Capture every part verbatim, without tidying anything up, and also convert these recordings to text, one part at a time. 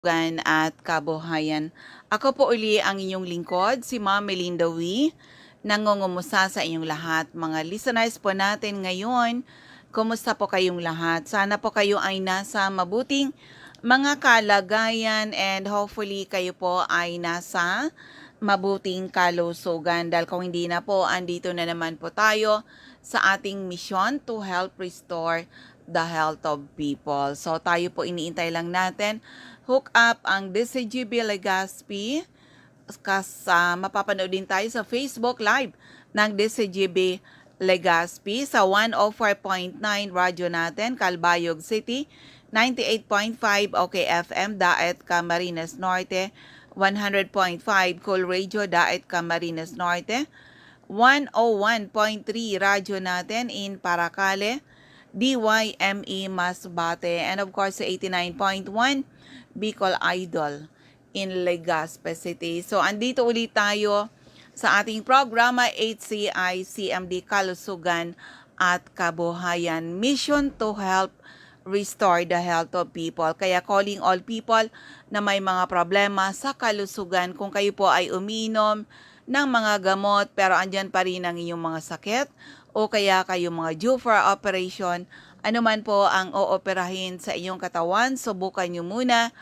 Kalusugan at Kabuhayan. Ako po uli ang inyong lingkod, si Ma'am Melinda Wee. Nangungumusta sa inyong lahat, mga listeners po natin ngayon. Kumusta po kayong lahat? Sana po kayo ay nasa mabuting mga kalagayan and hopefully kayo po ay nasa mabuting kalusugan. Dahil kung hindi na po, andito na naman po tayo sa ating mission to help restore the health of people. So tayo po, iniintay lang natin. Hook up ang D C G B Legazpi. Kas, ah, mapapanood din tayo sa Facebook Live ng D C G B Legazpi sa one oh four point nine Radyo Natin, Calbayog City, ninety-eight point five O K F M, Daet, Camarines Norte, one hundred point five Cool Radio, Daet, Camarines Norte, one oh one point three Radyo Natin in Paracale, D Y M E Masbate, and of course sa eighty-nine point one Bicol Idol in Legazpi City. So, andito ulit tayo sa ating programa, H C I C M D, Kalusugan at Kabuhayan. Mission to help restore the health of people. Kaya calling all people na may mga problema sa kalusugan, kung kayo po ay umiinom ng mga gamot pero andyan pa rin ang inyong mga sakit, o kaya kayo mga due for operation, ano man po ang ooperahin sa inyong katawan, subukan nyo muna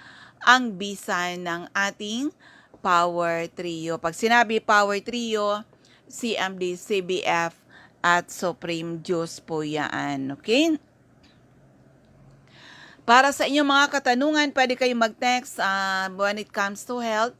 ang bisa ng ating Power Trio. Pag sinabi Power Trio, C M D, C B F, at Supreme Juice po yan. Okay? Para sa inyong mga katanungan, pwede kayong mag-text, ah, when it comes to health.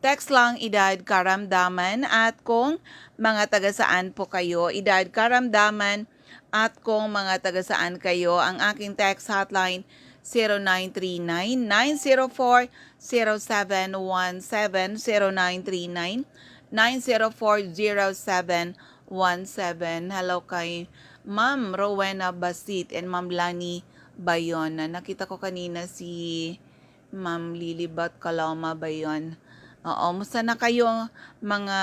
Text lang edad, karamdaman, at kung mga taga saan po kayo. Edad, karamdaman, at kung mga taga saan kayo. Ang aking text hotline, zero nine three nine, nine zero four, zero seven one seven, zero nine three nine, nine zero four, zero seven one seven. Hello kay Ma'am Rowena Basit and Ma'am Lani Bayon. Na nakita ko kanina si Ma'am Lilibet Caloma Bayon. Oo, musta na kayo, mga,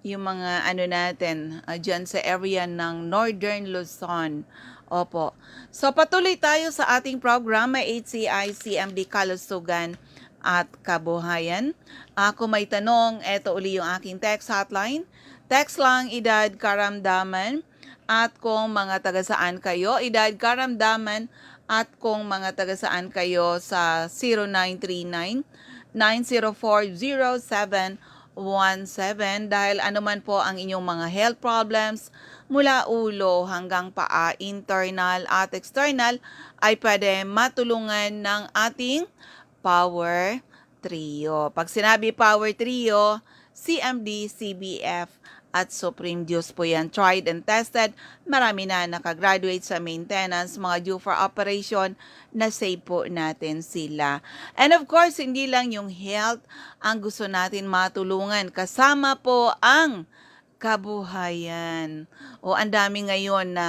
yung mga ano natin, ah, dyan sa area ng Northern Luzon? Opo. So, patuloy tayo sa ating programa, H C I C M D, Kalusugan at Kabuhayan. Ah, kung may tanong, eto uli yung aking text hotline. Text lang, edad, karamdaman, at kung mga taga saan kayo. Edad, karamdaman, at kung mga taga saan kayo sa zero nine three nine, nine zero four, zero seven one seven. Dahil ano man po ang inyong mga health problems, mula ulo hanggang paa, internal at external, ay pwede matulungan ng ating Power Trio. Pag sinabi Power Trio, C M D, C B F, at Supreme Juice po yan. Tried and tested. Marami na nakagraduate sa maintenance, mga due for operation, na-save po natin sila. And of course, hindi lang yung health ang gusto natin matulungan. Kasama po ang kabuhayan. O, ang dami ngayon na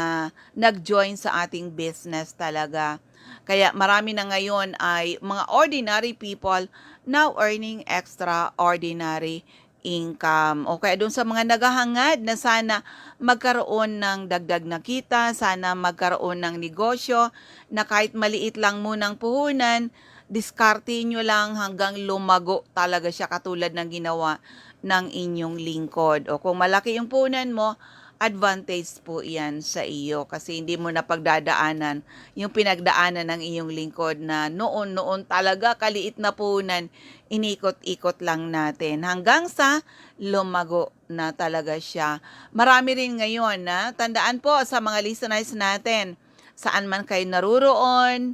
nag-join sa ating business talaga. Kaya marami na ngayon ay mga ordinary people now earning extraordinary income. O kaya dun sa mga naghahangad na sana magkaroon ng dagdag na kita, sana magkaroon ng negosyo na kahit maliit lang munang puhunan, diskarte nyo lang hanggang lumago talaga siya katulad ng ginawa ng inyong lingkod. O kung malaki yung puhunan mo, advantage po yan sa iyo kasi hindi mo na pagdadaanan yung pinagdaanan ng iyong lingkod na noon-noon talaga kaliit na puhunan, inikot-ikot lang natin hanggang sa lumago na talaga siya. Marami rin ngayon na, tandaan po sa mga listeners natin, saan man kayo naroroon,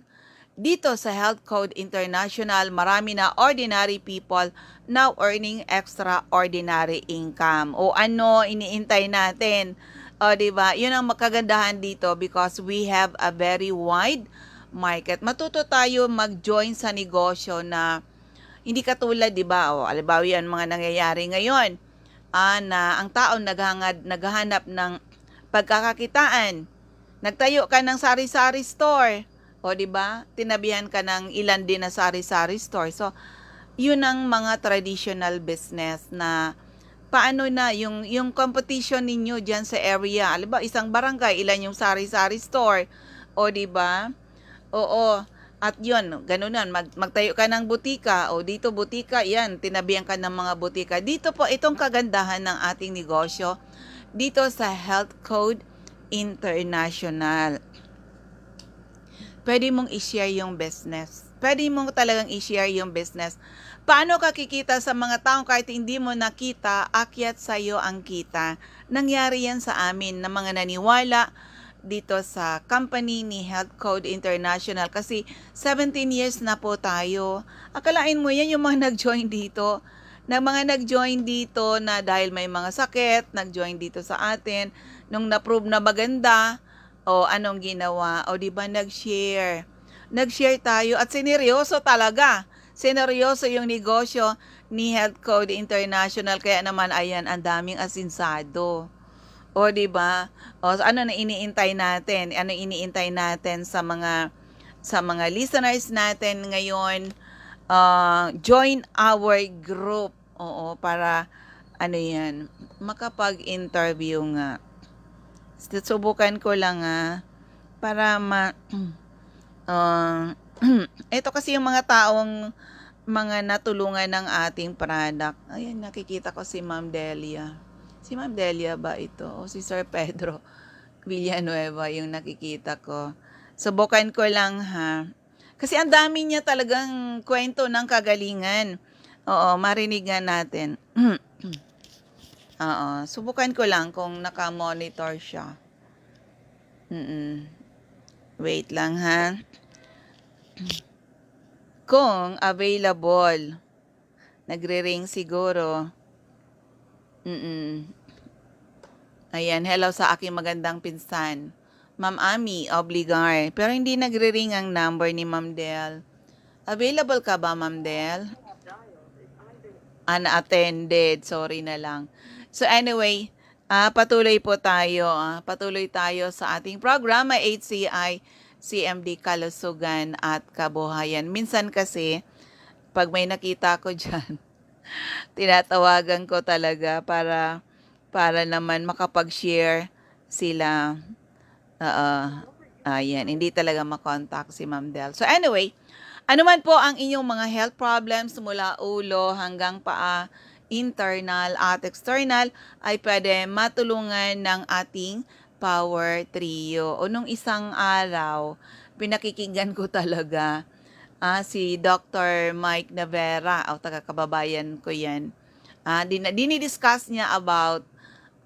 dito sa Health Code International, marami na ordinary people now earning extraordinary income. O ano iniintay natin? O, di ba? Yun ang makagandahan dito because we have a very wide market. Matuto tayo mag-join sa negosyo na hindi katulad, di ba? O, halimbawa yan, mga nangyayari ngayon, ah, na ang tao naghangad, naghahanap ng pagkakakitaan. Nagtayo ka ng sari-sari store. O, di ba? Tinabihan ka ng ilan din na sari-sari store. So, yun ang mga traditional business na paano na yung, yung competition ninyo dyan sa area. Halimbawa, isang barangay, ilan yung sari-sari store. O, di ba? Oo. At yun, ganun yun, mag-, magtayo ka ng butika, o dito butika, yan, tinabihan ka ng mga butika. Dito po, itong kagandahan ng ating negosyo, dito sa Health Code International. Pwede mong i-share yung business. Pwede mong talagang i-share yung business. Paano ka kikita sa mga taong kahit hindi mo nakita, akyat sa'yo ang kita? Nangyari yan sa amin na mga naniwala dito sa company ni Health Code International kasi seventeen years na po tayo. Akalain mo yan yung mga nag-join dito, na mga nag-join dito na dahil may mga sakit, nag-join dito sa atin, nung na-prove na maganda, o anong ginawa? O di ba nag-share? Nag-share tayo at sineryoso talaga. Sineryoso yung negosyo ni Health Code International. Kaya naman, ayan, ang daming asinsado. O, di ba? O, so ano na iniintay natin? Ano iniintay natin sa mga, sa mga listeners natin ngayon? Ah, join our group. Oo, para, ano yan, makapag-interview nga. Susubukan ko lang, ah, para ma-, ah, ito kasi yung mga taong, mga natulungan ng ating product. Ayan, nakikita ko si Ma'am Delia. Si Ma'am Delia ba ito? O si Sir Pedro Villanueva yung nakikita ko. Subukan ko lang, ha. Kasi ang dami niya talagang kwento ng kagalingan. Oo, marinig nga natin. Oo, subukan ko lang kung naka-monitor siya. Mm-mm. Wait lang, ha. Kung available. Nagre-ring siguro. Mm. Ayan, hello sa aking magandang pinsan, Ma'am Ami Obligar. Pero hindi nagre-ring ang number ni Ma'am Del. Available ka ba, Ma'am Del? Unattended, sorry na lang. So anyway, ah, patuloy po tayo, ah, patuloy tayo sa ating programa, H C I C M D, Kalusugan at Kabuhayan. Minsan kasi, pag may nakita ko diyan, tinatawagan ko talaga para, para naman makapag-share sila. Oo. Ayan, hindi talaga ma-contact si Ma'am Del. So anyway, ano man po ang inyong mga health problems mula ulo hanggang paa, internal at external, ay pwede matulungan ng ating Power Trio. O nung isang araw, pinakikinggan ko talaga, ah, si Doctor Mike Navera, o taga-kababayan ko yan. Ah, dina-, dinidiscuss niya about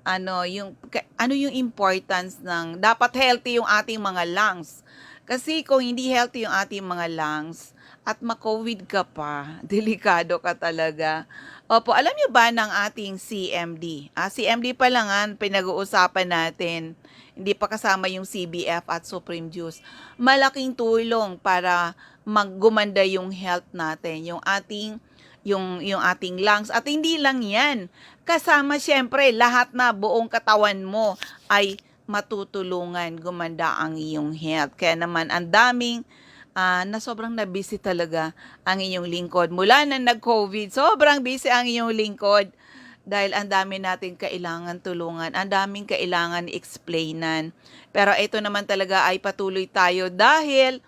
ano yung ka-, ano yung importance ng dapat healthy yung ating mga lungs. Kasi kung hindi healthy yung ating mga lungs at ma-COVID ka pa, delikado ka talaga. Opo, alam niyo ba ng ating C M D? Ah, C M D pa lang ang pinag-uusapan natin. Hindi pa kasama yung C B F at Supreme Juice. Malaking tulong para mag-, gumanda yung health natin, yung ating, yung, yung ating lungs. At hindi lang yan. Kasama, siyempre, lahat na buong katawan mo ay matutulungan gumanda ang iyong health. Kaya naman, ang daming, ah, na sobrang na-busy talaga ang inyong lingkod. Mula na nag-COVID, sobrang busy ang inyong lingkod dahil ang dami nating kailangan tulungan, ang daming kailangan explainan. Pero ito naman talaga ay patuloy tayo dahil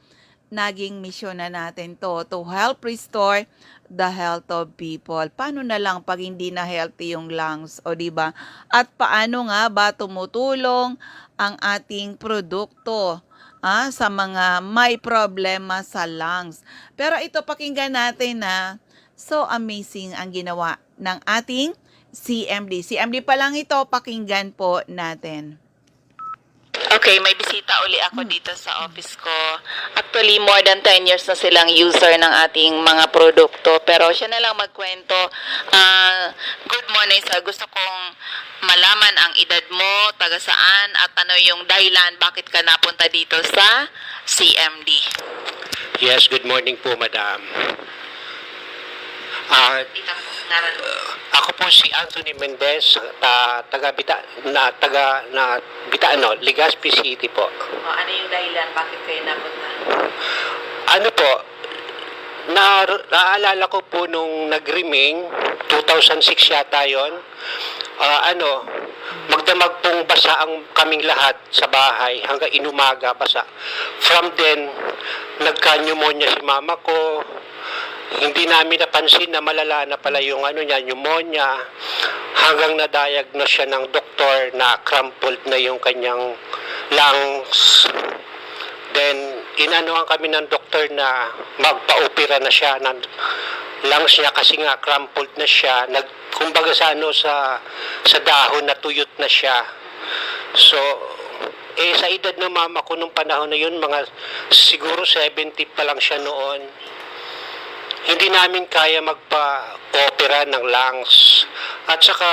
naging misyon na natin 'to, to help restore the health of people. Paano na lang 'pag hindi na healthy yung lungs, o 'di ba? At paano nga ba tumutulong ang ating produkto, ah, sa mga may problema sa lungs? Pero ito, pakinggan natin na so amazing ang ginawa ng ating C M D. C M D pa lang ito, pakinggan po natin. Okay, may bisita uli ako dito sa office ko. Actually, more than ten years na silang user ng ating mga produkto. Pero siya na lang magkwento. Ah, good morning, sir. Gusto kong malaman ang edad mo, taga saan, at ano yung dahilan bakit ka napunta dito sa C M D. Yes, good morning po, madam. Ah, Ikaw po, ngaran mo. Ako po si Anthony Mendez, ta, taga Bita, na taga na Bita, ano, Legazpi City po. O, ano yung dahilan bakit kayo napunta? Ano po? Na, naalala ko po nung nag-riming, two thousand six yata 'yon. Ah, ano, Magdamag pong basa ang kaming lahat sa bahay hanggang inumaga basa. From then, nagka-pneumonia si mama ko. Hindi namin napansin na malala na pala yung ano niya, pneumonia. Hanggang na-diagnose siya ng doktor na crumpled na yung kanyang lungs. Then, inanuhan kami ng doktor na magpa-opera na siya ng lungs niya kasi nga crumpled na siya. Nag, kumbaga sa ano, sa, sa dahon, natuyot na siya. So, eh, sa edad ng mama ko nung panahon na yun, mga siguro seventy pa lang siya noon, hindi namin kaya magpa-opera ng lungs. At saka,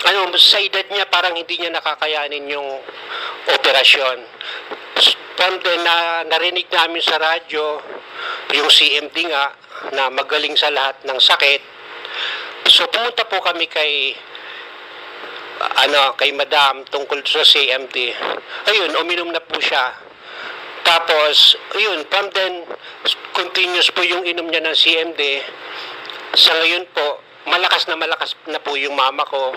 ano, sa edad niya, parang hindi niya nakakayanin yung operasyon. From the na, narinig namin sa radyo, yung C M D nga, na magaling sa lahat ng sakit. So, pumunta po kami kay, ano, kay Madam tungkol sa C M D. Ayun, uminom na po siya. Tapos, yun, from then, continuous po yung inom niya ng C M D. Sa ngayon po, malakas na malakas na po yung mama ko.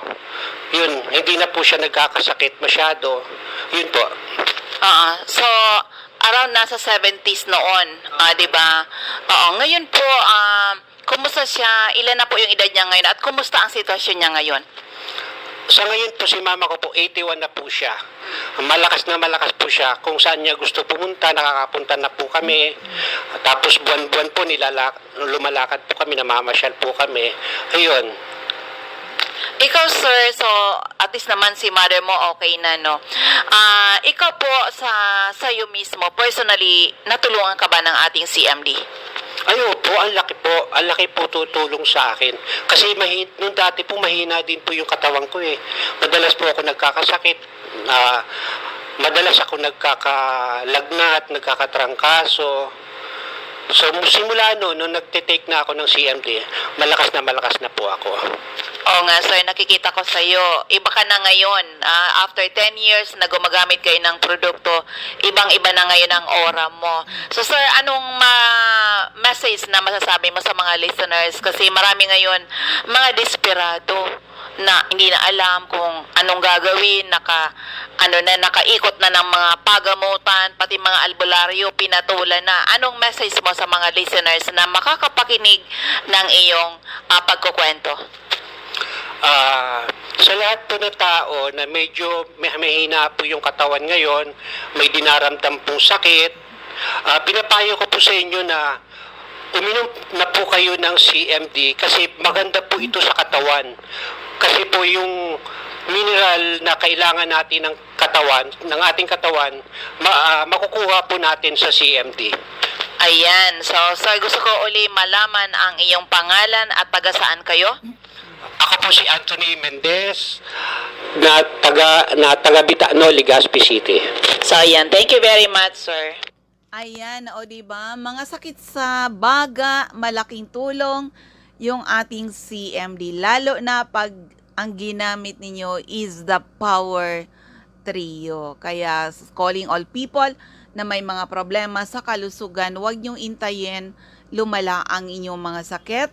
Yun, hindi na po siya nagkakasakit masyado. Yun po. Oo. So, around nasa seventies noon, ah, 'di ba? Oo, ngayon po, ah, kumusta siya? Ilan na po yung edad niya ngayon at kumusta ang sitwasyon niya ngayon? Sa ngayon po, si mama ko po, eighty-one na po siya. Malakas na malakas po siya. Kung saan niya gusto pumunta, nakakapunta na po kami. Tapos buwan-buwan po, nilala, lumalakad po kami, namamasyal po kami. Ayun. Ikaw, sir, so at least naman si mother mo okay na, no? Ah, ikaw po sa sayo mismo, personally, natulungan ka ba ng ating C M D? Ay, opo, ang laki po. Ang laki po tutulong sa akin. Kasi mahi, nung dati po, mahina din po yung katawan ko eh. Madalas po ako nagkakasakit. Ah, madalas ako nagkakalagnat, nagkakatrangkaso. So, simula no, nung nagtitake na ako ng C M D, malakas na malakas na po ako. Oo nga, sir, nakikita ko sa'yo. Iba ka na ngayon. Ah, after ten years na gumagamit kayo ng produkto, ibang-iba na ngayon ang aura mo. So, sir, anong ma- message na masasabi mo sa mga listeners? Kasi marami ngayon mga desperado na hindi na alam kung anong gagawin, naka, ano na, nakaikot na ng mga pagamutan, pati mga albularyo, pinatulan na. Anong message mo sa mga listeners na makakapakinig ng iyong, ah, pagkukwento? Ah, sa lahat po ng tao na medyo may, mahina po yung katawan ngayon, may dinaramdam pong sakit, ah, pinapayo ko po sa inyo na uminom na po kayo ng C M D kasi maganda po ito sa katawan. Kasi po yung mineral na kailangan natin ng katawan, ng ating katawan, ma, ah, makukuha po natin sa C M D. Ayan. So, sir, gusto ko uli malaman ang iyong pangalan at taga saan kayo? Ako po si Anthony Mendez, na taga, na taga Bitano, Legazpi City. So, ayan. Thank you very much, sir. Ayan, o di ba? Mga sakit sa baga, malaking tulong yung ating C M D. Lalo na pag ang ginamit ninyo is the Power Trio. Kaya s- calling all people na may mga problema sa kalusugan, huwag niyong intayin lumala ang inyong mga sakit.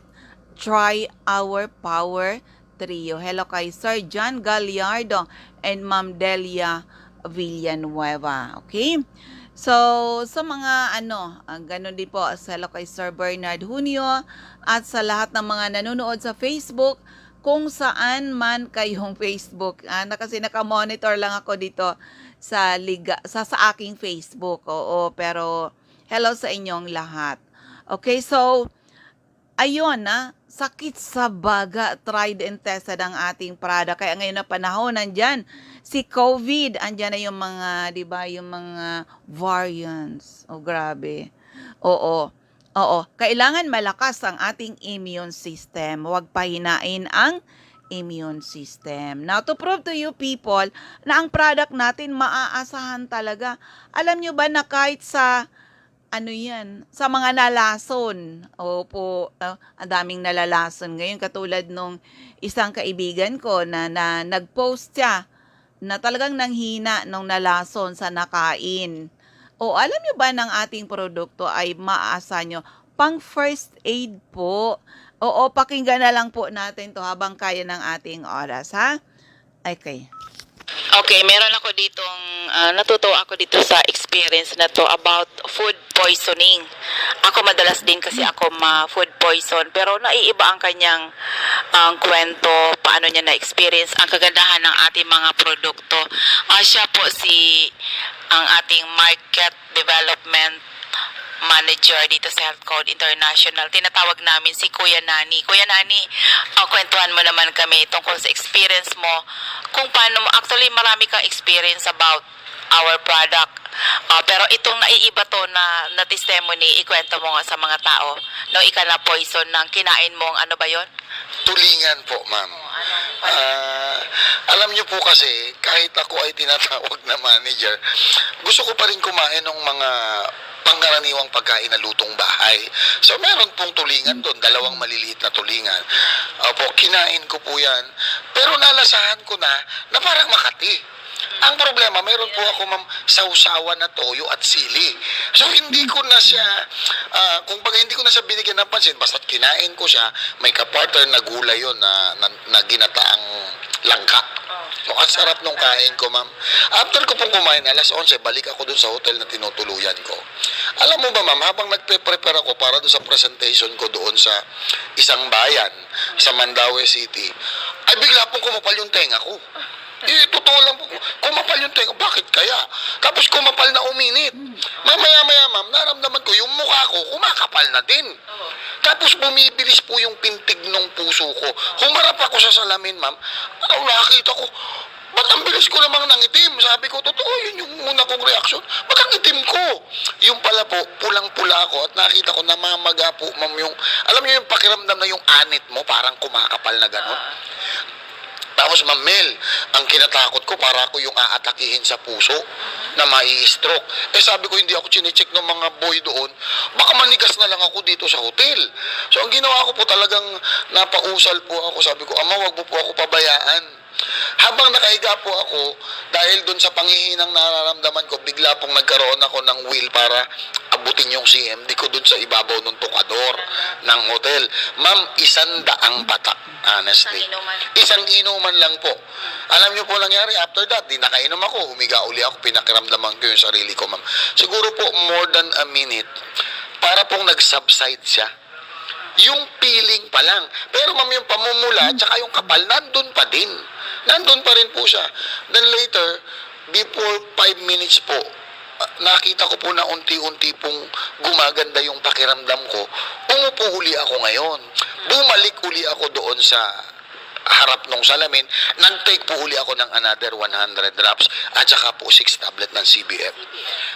Try our Power Trio. Hello kay Sir John Gallardo and Ma'am Delia Villanueva. Okay? So, sa mga ano, ah, ganun din po, sa hello kay Sir Bernard Junio at sa lahat ng mga nanonood sa Facebook, kung saan man kayong Facebook. Ah, na kasi naka-monitor lang ako dito sa liga, sa, sa aking Facebook. Oo, pero hello sa inyong lahat. Okay, so ayun na, sakit sa baga, tried and tested ang ating product. Kaya ngayon na panahon, nandyan si COVID, andyan na yung mga, di ba, yung mga variants. Oh, grabe. Oo. Oo. Kailangan malakas ang ating immune system. Huwag pahinain ang immune system. Now, to prove to you people na ang product natin maaasahan talaga. Alam nyo ba na kahit sa ano yan, sa mga nalason. Opo, ah, ang daming nalalason ngayon. Katulad nung isang kaibigan ko na, na nag-post siya na talagang nanghina nung nalason sa nakain. O alam nyo ba ng ating produkto ay maasa nyo? Pang first aid po. Oo, pakinggan na lang po natin 'to habang kaya ng ating oras, ha? Okay. Okay, meron ako ditong, ah, natutuwa ako dito sa experience na 'to about food poisoning. Ako madalas din kasi ako ma-food poison, pero naiiba ang kanyang, ang kuwento, paano niya na-experience ang kagandahan ng ating mga produkto. Ah, siya po si, ang ating market development manager dito sa Health Code International. Tinatawag namin si Kuya Nani. Kuya Nani, ah, kwentuhan mo naman kami tungkol sa experience mo. Kung paano mo, actually, marami kang experience about our product. Ah, pero itong naiiba 'to na, na testimony, ikwento mo nga sa mga tao. No, ika na poison ng kinain mong ano ba 'yon? Tulingan po, ma'am. Ah, alam niyo po kasi, kahit ako ay tinatawag na manager, gusto ko pa rin kumain ng mga pangkaraniwang pagkain na lutong bahay. So, meron pong tulingan doon, dalawang maliliit na tulingan. Opo, kinain ko po 'yan. Pero nalasahan ko na, na parang Makati. Ang problema, meron po ako, ma'am, sawsawan na toyo at sili. So, hindi ko na siya, ah, kumbaga, hindi ko na siya binigyan ng pansin. Basta't kinain ko siya, may kapartner na gulay 'yon na, na, na ginataang langka. So, ang sarap nung kain ko, ma'am. After ko pong kumain, alas onse, balik ako dun sa hotel na tinutuluyan ko. Alam mo ba, ma'am, habang nagpe-prepare ako para doon sa presentation ko doon sa isang bayan, sa Mandaue City, ay bigla pong kumapal yung tenga ko. Eh, totoo lang po, kumapal yung tenga. Bakit kaya? Tapos kumapal na uminit. Mamaya-maya, ma'am, naramdaman ko yung mukha ko, kumakapal na din. Tapos bumibilis po yung pintig ng puso ko. Humarap ako sa salamin, ma'am. Ang nakita ko, ba't ang bilis ko namang nangitim? Sabi ko, totoo, yun yung una kong reaksyon. Ba't ang itim ko? Yung pala po, pulang-pula ako at nakita ko, namamaga po, ma'am, yung, alam niyo yung pakiramdam na yung anit mo, parang kumakapal na gano'n. Tapos, Ma'am Mel, ang kinatakot ko, para ako yung aatakihin sa puso na mai-stroke. Eh, sabi ko, hindi ako chinecheck ng mga boy doon. Baka manigas na lang ako dito sa hotel. So, ang ginawa ko po, talagang napausal po ako. Sabi ko, "Ama, wag mo po ako pabayaan." Habang nakahiga po ako, dahil dun sa panghihinang nararamdaman ko, bigla pong nagkaroon ako ng will para abutin yung C M D ko dun sa ibabaw ng tukador ng hotel. Ma'am, isang daang patak, honestly. Isang inuman. Isang inuman lang po. Alam niyo po nangyari, after that, di nakainom ako, humiga uli ako, pinakiramdaman ko yung sarili ko, ma'am. Siguro po, more than a minute, para pong nag-subside siya. Yung feeling pa lang. Pero, ma'am, yung pamumula, tsaka yung kapal, nandun pa din. Nandun pa rin po siya. Then later, before five minutes po, ah, nakita ko po na unti-unti pong gumaganda yung pakiramdam ko. Umupo uli ako ngayon. Bumalik uli ako doon sa harap nung salamin, nag-take po uli ako ng another one hundred drops at saka po six tablet ng C B F.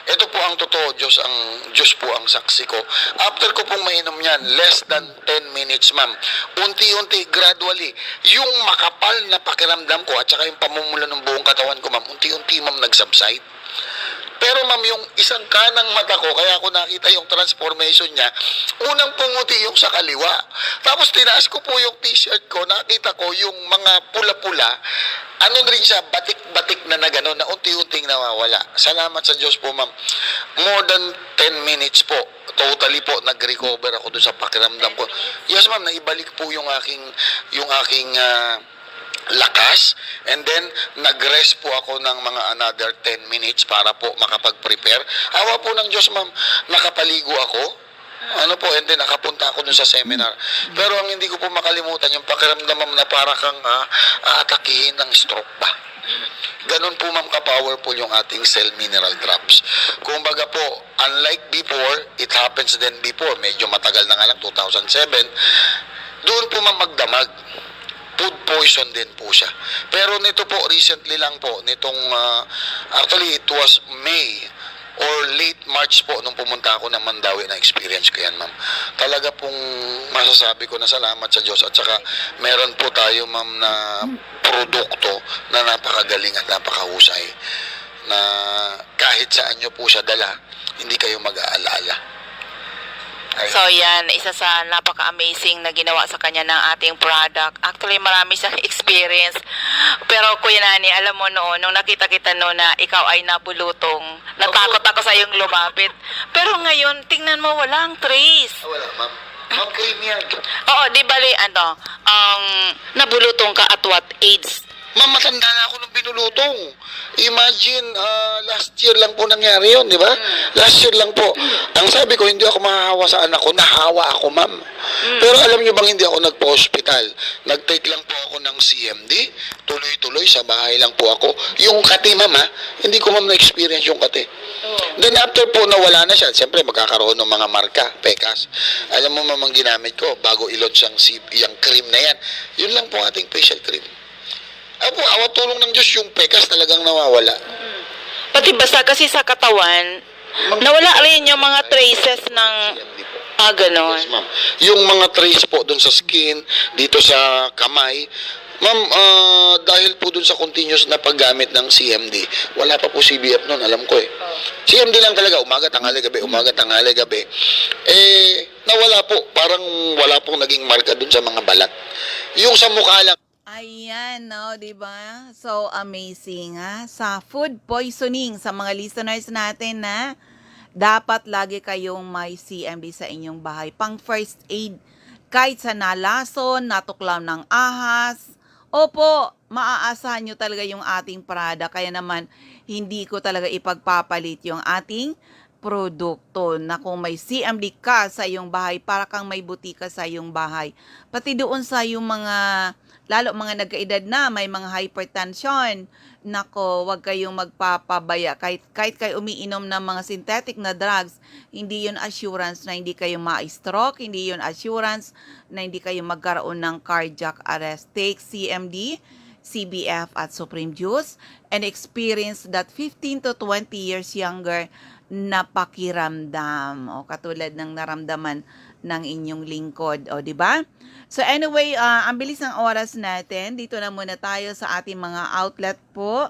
Ito po ang totoo, Diyos ang, Diyos po ang saksi ko. After ko pong mainom niyan, less than ten minutes, ma'am. Unti-unti, gradually, yung makapal na pakiramdam ko at saka yung pamumula ng buong katawan ko, ma'am, unti-unti, ma'am, nag-subside. Pero, ma'am, yung isang kanang mata ko, kaya ko nakita yung transformation niya, unang pumuti yung sa kaliwa. Tapos tinaas ko po yung t-shirt ko, nakita ko yung mga pula-pula, ano rin siya, batik-batik na na gano'n, na unti-unting nawawala. Salamat sa Diyos po, ma'am. More than ten minutes po, totally po, nag-recover ako doon sa pakiramdam ko. Yes, ma'am, naibalik po yung aking, yung aking, ah, lakas. And then, nag-rest po ako ng mga another ten minutes para po makapag-prepare. Awa po ng Diyos, ma'am, nakapaligo ako. Ano po, and then nakapunta ako dun sa seminar. Pero ang hindi ko po makalimutan, yung pakiramdam, ma'am, na para kang, ah, aatakihin ng stroke ba. Ganun po, ma'am, ka-powerful yung ating cell mineral drops. Kumbaga po, unlike before, it happens then before. Medyo matagal na nga lang, two thousand seven. Doon po, ma'am, magdamag. Food poison din po siya. Pero nito po, recently lang po, nitong, ah, actually, it was May or late March po nung pumunta ako ng Mandaue, na-experience ko yan, ma'am. Talaga pong masasabi ko na salamat sa Diyos at saka meron po tayo, ma'am, na produkto na napakagaling at napakahusay na kahit saan nyo po siya dala, hindi kayo mag-aalala. So yan, isa sa napaka-amazing na ginawa sa kanya ng ating product. Actually, marami siyang experience. Pero Kuya Nani, alam mo noon, nung nakita kita noon na ikaw ay nabulutong, natakot ako sa iyong lumapit. Pero ngayon, tingnan mo, walang trace. Ah, wala, ma'am. Ma'am, cream yan. Oo, di bali, ano, ang nabulutong ka at what age? Ma'am, matanda na ako nung binulutong. Imagine, ah, last year lang po nangyari yun, di ba? Last year lang po. Ang sabi ko, hindi ako mahahawa sa anak ko. Nahawa ako, ma'am. Pero alam nyo bang hindi ako nagpa-hospital? Nag-take lang po ako ng C M D. Tuloy-tuloy sa bahay lang po ako. Yung kati, ma'am, ha? Hindi ko, ma'am, na-experience yung kati. Then after po, nawala na siya. Siyempre, magkakaroon ng mga marka, pekas. Alam mo, ma'am, ang ginamit ko bago i-launch ang, si- yung cream na yan. Yun lang po ating facial cream. Apo, awa tulong ng Diyos, yung pekas talagang nawawala. Pati basta kasi sa katawan, nawala rin yung mga traces ng, ah, ganon. Yes, ma'am. Yung mga trace po dun sa skin, dito sa kamay, ma'am, ah, dahil po dun sa continuous na paggamit ng C M D, wala pa po C B F nun, alam ko eh. C M D lang talaga, umaga, tanghali, gabi, umaga, tanghali, gabi. Eh, nawala po, parang wala pong naging marka dun sa mga balat. Yung sa mukha lang, Ayan, no, di ba? So amazing, ha? Sa food poisoning, sa mga listeners natin na dapat lagi kayong may C M D sa inyong bahay. Pang first aid, kahit sa nalason, natuklaw ng ahas. Opo, maaasahan nyo talaga yung ating Prada. Kaya naman, hindi ko talaga ipagpapalit yung ating produkto na kung may C M D ka sa iyong bahay, para kang may butika sa iyong bahay. Pati doon sa iyong mga, lalo mga nagkaedad na, may mga hypertension, nako, wag kayong magpapabaya. Kahit, kahit kayo umiinom ng mga synthetic na drugs, hindi yun assurance na hindi kayo ma-stroke, hindi yun assurance na hindi kayo magkaroon ng cardiac arrest. Take C M D, C B F at Supreme Juice and experience that fifteen to twenty years younger na pakiramdam. O, katulad ng naramdaman ng inyong lingkod. O, di ba? So anyway, ah, ang bilis ng oras natin. Dito na muna tayo sa ating mga outlet po.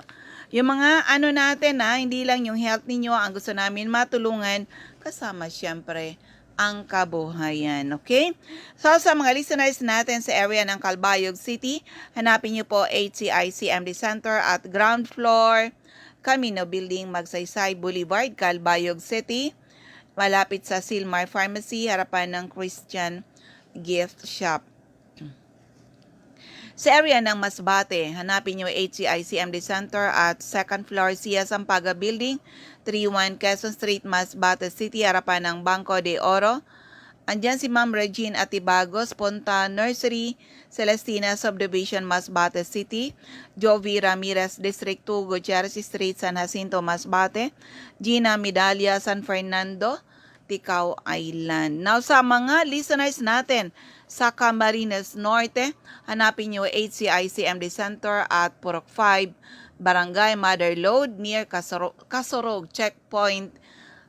Yung mga ano natin, ha, hindi lang yung health ninyo ang gusto namin matulungan, kasama siyempre ang kabuhayan. Okay? So sa mga listeners natin sa area ng Calbayog City, hanapin niyo po H C I C M D Center at ground floor, Camino Building, Magsaysay Boulevard, Calbayog City, malapit sa Silmar Pharmacy, harapan ng Christian Gift Shop. Sa area ng Masbate, hanapin niyo H C I C M D Center at second floor Sia Sampaga Building, three one Quezon Street, Masbate City, harapan ng Banco de Oro. Andiyan si Ma'am Regine Atibagos, Punta Nursery, Celestina Subdivision, Masbate City, Jovi Ramirez, District two, Gutierrez Street, San Jacinto, Masbate, Gina Medalla, San Fernando, Ticao Island. Now, sa mga listeners natin sa Camarines Norte, hanapin niyo H C I C M D Center at Purok five, Barangay Mother Lode, near Kasoro- Kasorog Checkpoint,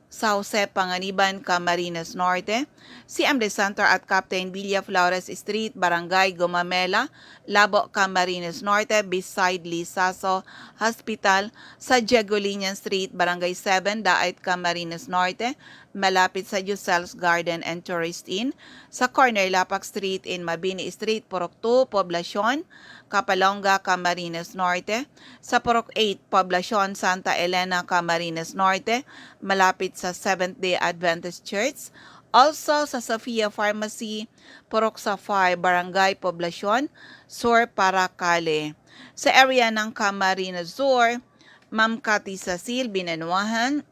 San Jose Panganiban, Camarines Norte, C M D Center at Captain Villa Flores Street, Barangay Gumamela, Labo, Camarines Norte, beside Lizaso Hospital, sa Diegolinian Street, Barangay seven, Daet, Camarines Norte, malapit sa Giselle's Garden and Tourist Inn, sa corner Lapak Street and Mabini Street, Purok two, Poblacion, Capalonga, Camarines Norte, sa Purok eight, Poblacion, Santa Elena, Camarines Norte, malapit sa Seventh-day Adventist Church, also sa Sofia Pharmacy, Purok Sapphire, Barangay Poblacion, Sur, Paracale. Sa area ng Camarines Sur, Ma'am Cathy Cecil Binanuahan,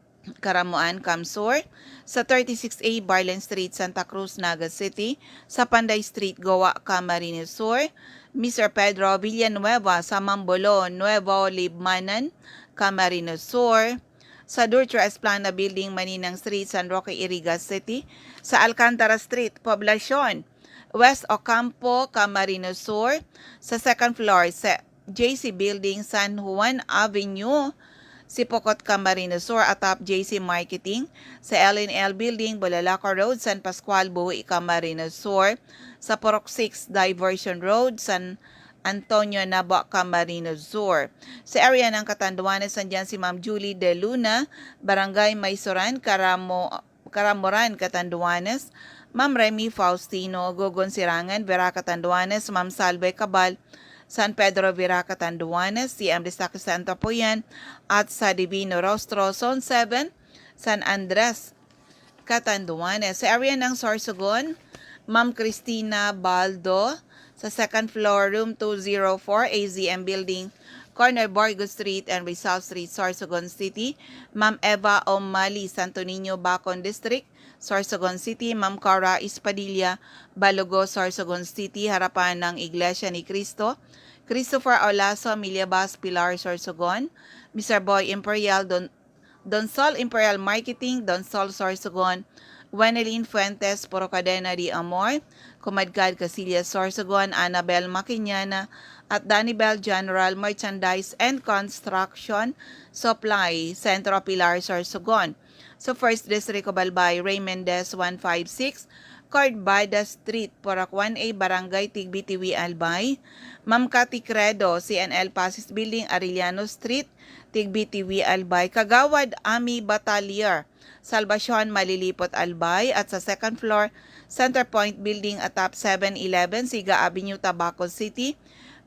Caramoan, Camsur, sa thirty-six A Barlen Street, Santa Cruz, Naga City, sa Panday Street, Goa, Camarines Sur, Mister Pedro Villanueva, sa Mambolo, Nuevo Libmanan, Camarines Sur, sa Dutro Esplana Building, Maninang Street, San Roque, Iriga City, sa Alcantara Street, Poblacion, West Ocampo, Camarines Sur, sa second floor, sa J C Building, San Juan Avenue, Sipocot, Camarines Sur, atop J C Marketing, sa L and L Building, Bulalaco Road, San Pascual, Buhi, Camarines Sur, sa Purok six Diversion Road, San Antonio, Nabua, Camarines Sur. Sa area ng Catanduanes, nandyan si Ma'am Julie De Luna, Barangay Maysoran, Caramo, Caramoran, Catanduanes, Ma'am Remy Faustino, Gogon Sirangan, Virac Catanduanes, Ma'am Salve Cabal, San Pedro Virac Catanduanes, C M Destaque Santa Puyan, at sa Divino Rostro, Zone seven, San Andres Catanduanes. Sa area ng Sorsogon, Ma'am Christina Baldo, sa second floor, room two zero four, A Z M Building, corner Borgo Street and Rizal Street, Sorsogon City, Ma'am Eva Omali, Santo Niño, Bacon District, Sorsogon City, Ma'am Cora Espadilla, Balogo, Sorsogon City, harapan ng Iglesia ni Cristo, Christopher Olaso, Milyabas, Pilar, Sorsogon, Mister Boy Imperial, Don, Don Sol Imperial Marketing, Don Sol, Sorsogon, Wenelin Fuentes, Puro Cadena de Amor, Kumadkad Casillas, Sorsogon, Annabel Maquiñana, at Danibel General Merchandise and Construction Supply, Centro Pilar, Sorsogon. Sa First District of Albay, Ray Mendez, one five six, Cordada Street, Purok one A, Barangay Tigbitiwi, Albay. Ma'am Cathy Credo, C N L Pasis Building, Arellano Street, Tigbitiwi, Albay. Kagawad Ami Batalier, Salvacion, Malilipot, Albay. At sa second floor, Center Point Building, atop seven eleven, Siga Avenue, Tabaco City.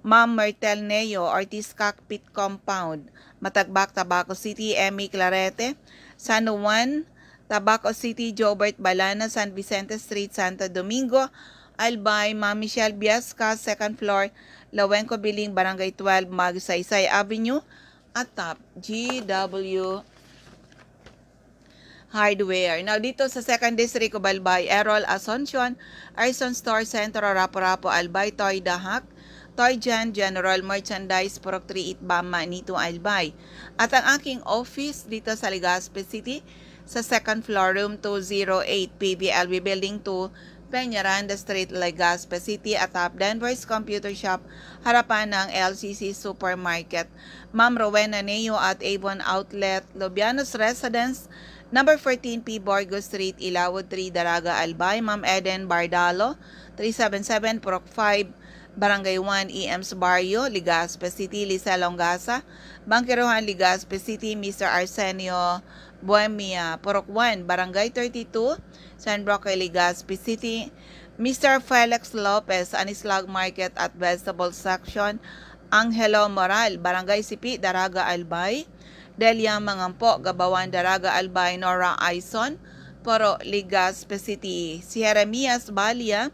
Ma'am Myrtle Neo, Ortiz Cockpit Compound, Matagbak, Tabaco City. Emmy Clarete, San Juan, Tabaco City. Jobert Balana, San Vicente Street, Santo Domingo, Albay. Ma'am Michelle Biasca, second floor, Lawenco Building, Barangay twelve, Magsaysay Avenue, atop G W Hardware. Now, dito sa Second District of Albay, Errol Asuncion, Arson Store Centro, Rapu-Rapu, Albay, Toy Dahak, Toy Jan, General Merchandise, Purok three eight Bama, Nito, Albay. At ang aking office dito sa Legazpi City, sa second floor, room two zero eight, P V L V Building two, Peñaranda Street, Legazpi City, atop Denver's Computer Shop, harapan ng L C C Supermarket. Ma'am Rowena Neo at Avon Outlet, Lobianos Residence, number fourteen P Borgo Street, Ilawod three, Daraga, Albay. Ma'am Eden Bardalo, three seven seven Purok five, Barangay one, E M's Barrio, Legazpi City. Lisa Longasa, Bangkerohan, Legazpi City. Mister Arsenio Buemia, Purok one, Barangay thirty-two, San Roque, Legazpi City. Mister Felix Lopez, Anislag Market at Vegetable Section. Angelo Moral, Barangay Sipi, Daraga, Albay. Delia Mangampo, Gabawan, Daraga, Albay. Nora Aison, Poro, Legazpi City. Si Jeremias Balia,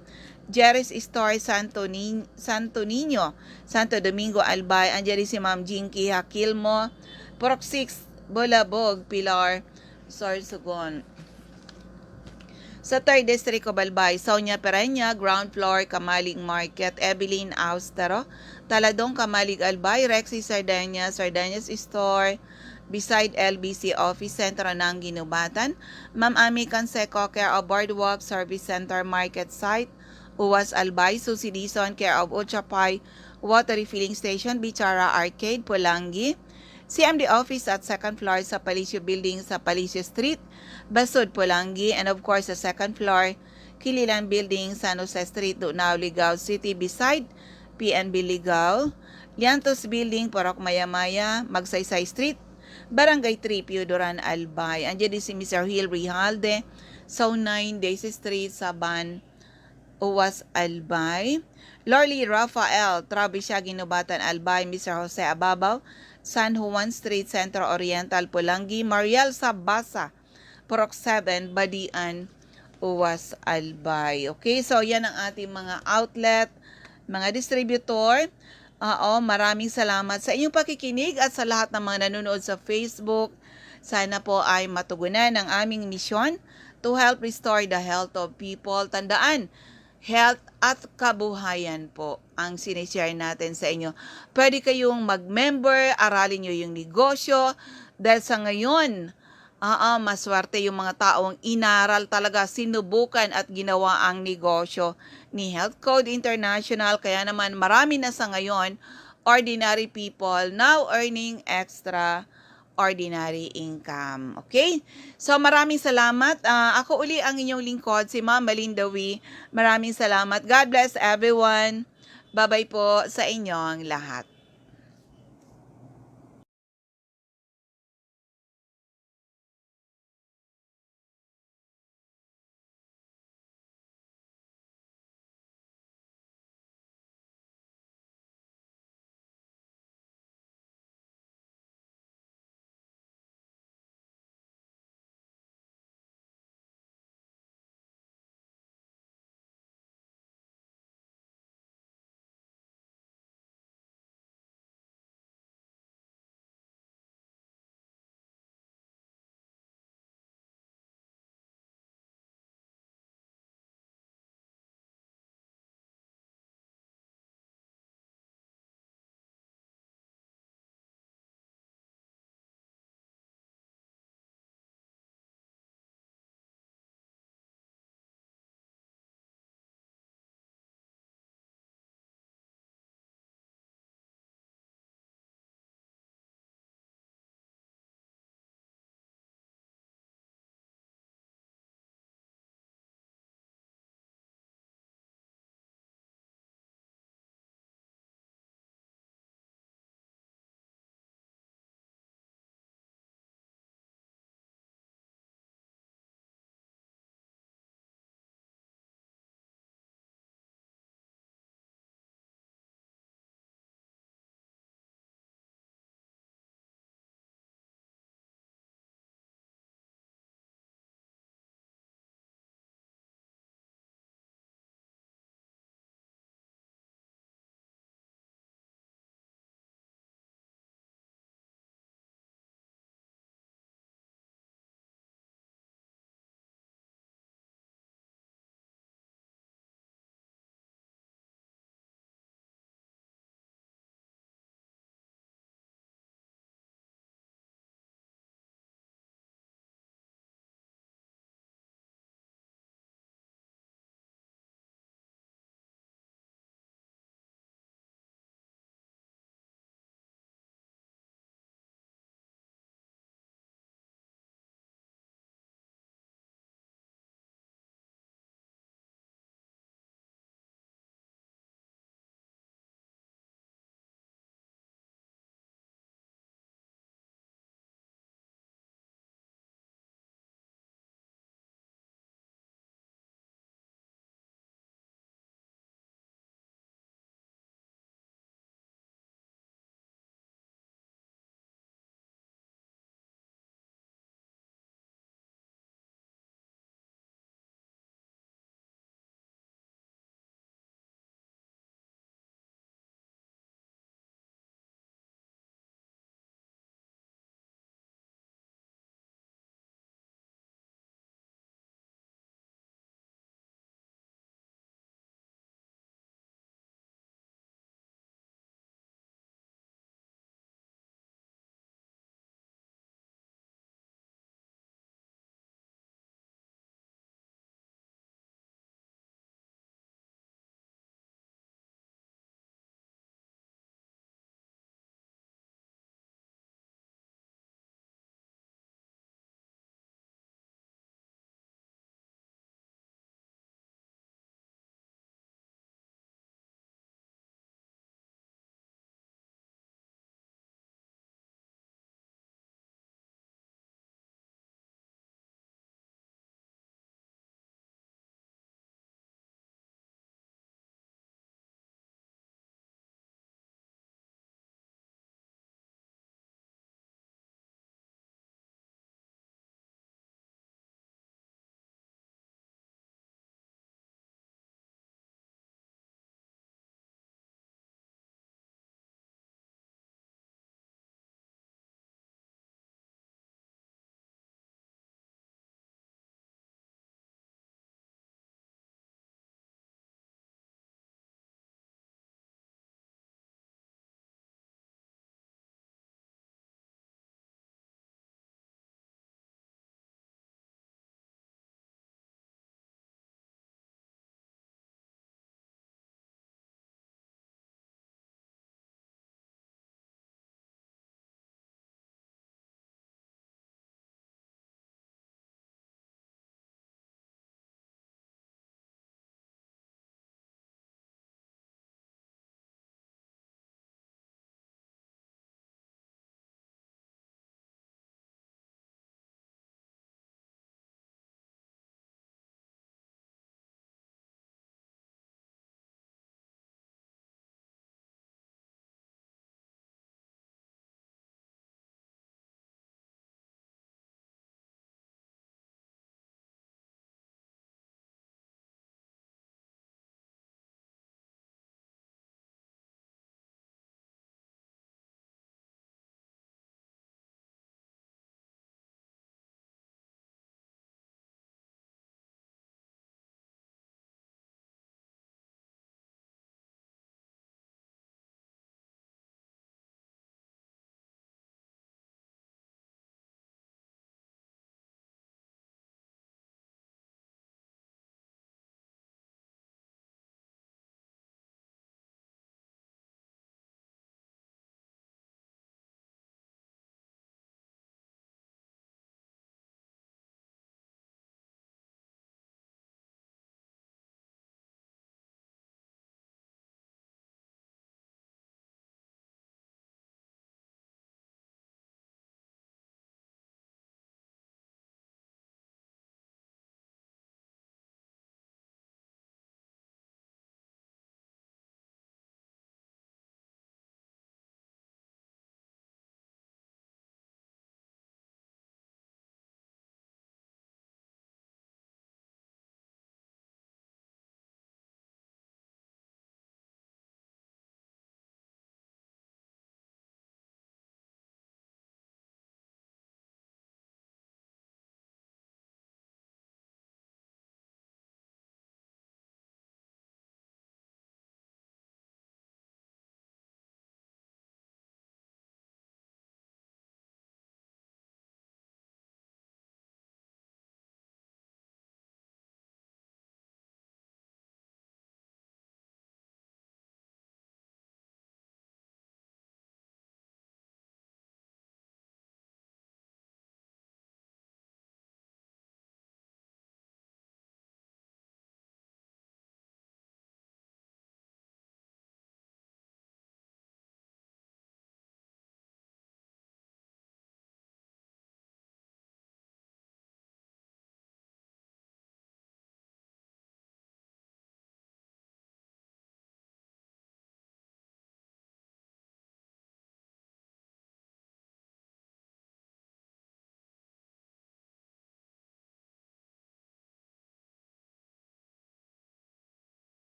Jerry's Store, Santo Ni-, Santo Niño, Santo Domingo, Albay. Andiyan si Ma'am Jinky Hakilmo, Purok six, Bulabog, Pilar, Sorsogon. Sa Third District of Albay, Sonia Pereña, ground floor, Kamalig Market. Evelyn Austero, Taladong, Kamalig, Albay. Rexy Sardeña, Sardeña's Store, beside L B C Office, Sentro ng Ginubatan. Ma'am Ami Canseco, care of Boardwalk Service Center, Market Site, Uwas, Albay. Susi Dizon, care of Uchapay Water Refilling Station, Bichara Arcade, Polangui. C M D office at second floor sa Palacio Building sa Palacio Street, Basud, Polangui. And of course, sa second floor, Kililan Building, San Jose Street, Dunao, Ligao City, beside P N B Ligao. Llantos Building, Purok Mayamaya, Magsaysay Street, Barangay three, Pio Duran, Albay. Andiyan din si Mister Hill Rijalde, Zone nine, Daisy Street, Saban, Uwas, Albay. Lorly Rafael, Trabisya, Ginubatan, Albay. Mister Jose Ababaw, San Juan Street, Centro Oriental, Polangui. Mariel Sabasa, Purok seven, Badian, Uwas, Albay. Okay, so yan ang ating mga outlet, mga distributor. Oo, maraming salamat sa inyong pakikinig at sa lahat ng mga nanonood sa Facebook. Sana po ay matugunan ang aming misyon to help restore the health of people. Tandaan, health at kabuhayan po ang sinishare natin sa inyo. Pwede kayong mag-member, aralin nyo yung negosyo. Dahil sa ngayon, oo, maswerte yung mga taong inaral talaga, sinubukan at ginawa ang negosyo ni Health Code International. Kaya naman marami na sa ngayon, ordinary people, now earning extraordinary income. Okay? So, maraming salamat. Ah, ako uli ang inyong lingkod, si Ma'am Malinda Wee. Maraming salamat. God bless everyone. Bye-bye po sa inyong lahat.